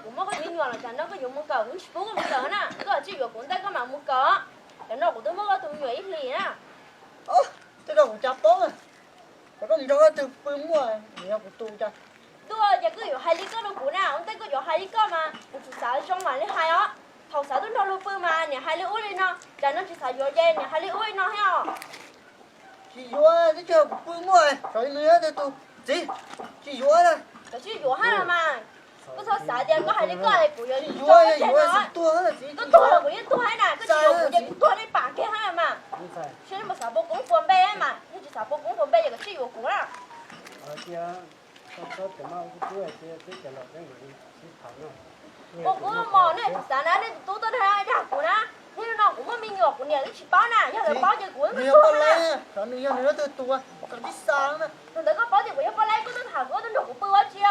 Kuv muab koj me nyuam los tsam no koj yuav mus kawm, kuv tsis pub koj mus kawm na. Koj tsis yuav kuv ntev koj mam mus kawm. Tsam no kuv twb muab koj tus me nyuam ib hlis na. Tej zaum kuv cas paub, koj nrog koj tug pw muaj, yog kuv tus cas. Tuaj ces koj yuav hais li koj rau kuv na, ua ntej koj yuav hais li koj mas kuv tsis xav zoo mam li hais os. Thaum xav tuaj nrog luag pw mas niam hais li ub li no, tsam no tsis xav yuav ces niam hais li ub li no thiab os. Tsis yuav, twb tsis yog kuv pw muaj, xav li nws yog tus txiv, tsis yuav na. Koj tsis yuav hab los mas, koj txhob xav tias koj hais li koj kuv yuav tsis yuav, koj tuag los kuv yeej tuag hab na, koj tsis yuav kuv ces kuv tuag nej pam kiag hab mas. Seb nej mus xav pua koob pua npe mas, nej tsis xav pua koob pua npe ces koj tsis yuav kuv na. Ua kuv mos nej tsis xav na, nej tus tub tuaj dag dag kuv na. Niaj hnub no kuv muaj me nyuam kuv niam twb tsis paub na, yog lawv paub ces kuv twb tuag na. Nws yog nws tus tua, koj tsis xav na. Thaum ntawd koj paub tias kuv yog poj laib koj tuaj tham kuv, koj tuaj nrog kuv pw ua tsi? Yog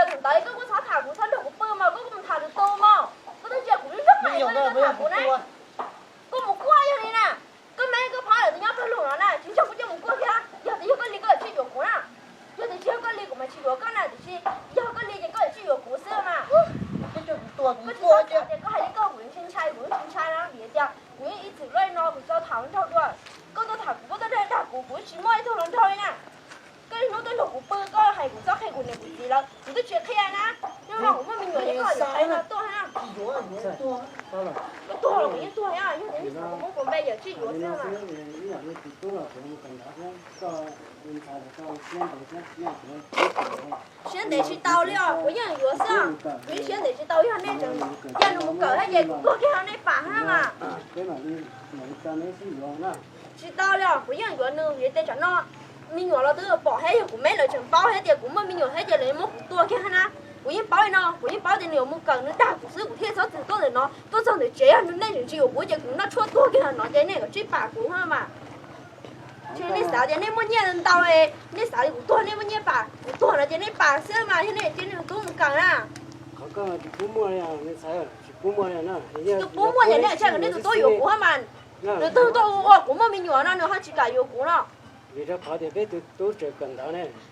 thaum ntawd koj kuj txhob tham kuv, txhob nrog kuv pw mog, koj kuj mus tham tus tus mog. Koj twb ntsia kuv lub zog mas koj tuaj tham kuv na. Koj mus kuaj yog li na. Koj me koj phab lawm twb nyob pawg lug no na, tsis nrog kuv coj mus kuaj kiag. Yog tias yog koj li koj tsis yuav kuv na. Yog tias tsis yog koj li kuv mas tsis yuav koj na, tiam sis yog koj li ces koj tsis yuav kuv xwb mas. Koj tsis tau tias koj hais li koj kuv ntshai ntshai, kuv ntshai ntshai no vim tias kuv yeej ib txwm loj li no kuv tau tham hluas nraug dua. Koj tuaj tham kuv, koj tuaj dag dag kuv, kuv tsis muaj ib tug hluas nraug li na. Koj niaj hnub tuaj nrog kuv pw, koj hais kuv txhob qhia kuv niam kuv txiv lawv, kuv twb tsis qhia na. Niaj hnub no kuv muaj me nyuam ces koj yuav qhia no tuaj na. Koj tuag los kuv yeej tuag, yog tias nej xav kuv muab kuv npe yawm tsis yuav xwb mas. Siab ntev tsis tau li os, kuv yeej yuav xwb. Kuv yeej siab ntev tsis tau, yog nej tseem, yog nws mus kawm thiab ces kuv tuag kiag rau nej pam hab mas. Tsis tau li os, kuv yeej yuav nws vim tias tsam no me nyuam los twb pom thiab, yog kuv me lawv tseem paub thiab tias kuv muaj me nyuam thiab ces lawv muab kuv tua kiag na. Kuv yeej paub li no, kuv yeej paub tias nws yuav mus kawm nws dag kuv xwb, kuv thiaj txhob txwm tuaj ntawm no, tuaj txog ntawm tsev yog nws, nej tseem tsis yuav kuv ces kuv noj tshuaj tuag kiag no ces nej kom tsib pam kuv hab mas. Ces nej xav tias nej muaj nyiaj ntau, nej xav li kuv tuag nej muaj nyiaj pam, kuv tuag no ces nej pam xwb mas, yog nej cia nej tus tub mus kawm na. Tsis pub muaj ces nej tsis kom nej tus tub yuav kuv hab mas. Nws twb tuaj ua ua kuv muaj me nyuam no nws ho tsis kam yuav kuv no.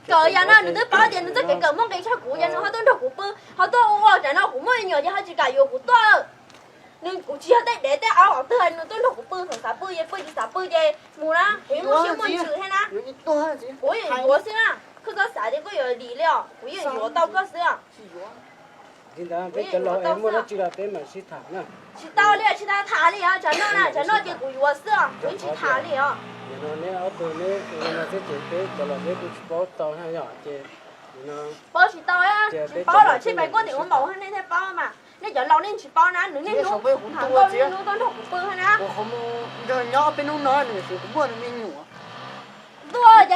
Kawm yam no nws twb paub tias nws txoj kev kawm muaj nqis tshaj kuv ces nws ho tuaj nrog kuv pw, ho tuaj ua ua tsam no kuv muaj me nyuam ces ho tsis kam yuav kuv tuaj. Nws, kuv tsis yog tej dev tej aub qhov twg, nws tuaj nrog kuv pw, thaum xav pw ces pw, tsis xav pw ces mus na, kuv yeej muaj siab muaj ntsws thiab na. Kuv yeej yuav xwb na, koj txhob xav tias koj yuav dim li os, kuv yeej yuav tau koj xwb. Li ntawd peb cov laus es muaj dab tsi los peb mam sib tham na. Tsis tau li, tsis tau tham li os, tsam no na, tsam no ces kuv yuav xwb os, kuv yeej tsis tham li os. Nim no neb ob tug neb ua no xwb ces peb cov laus peb kuj tsis paub tau na yom, ces paub tsis tau, tsis paub los tseg pais kuaj tim ua npaum nej thiaj paub mas. Nej cov laus nej tsis paub na, nws niaj hnub tham nkauj niaj hnub tuaj nrog kuv pw na. Nyob peb hnub no nws xwv kuv muaj nws me nyuam. Tuaj ces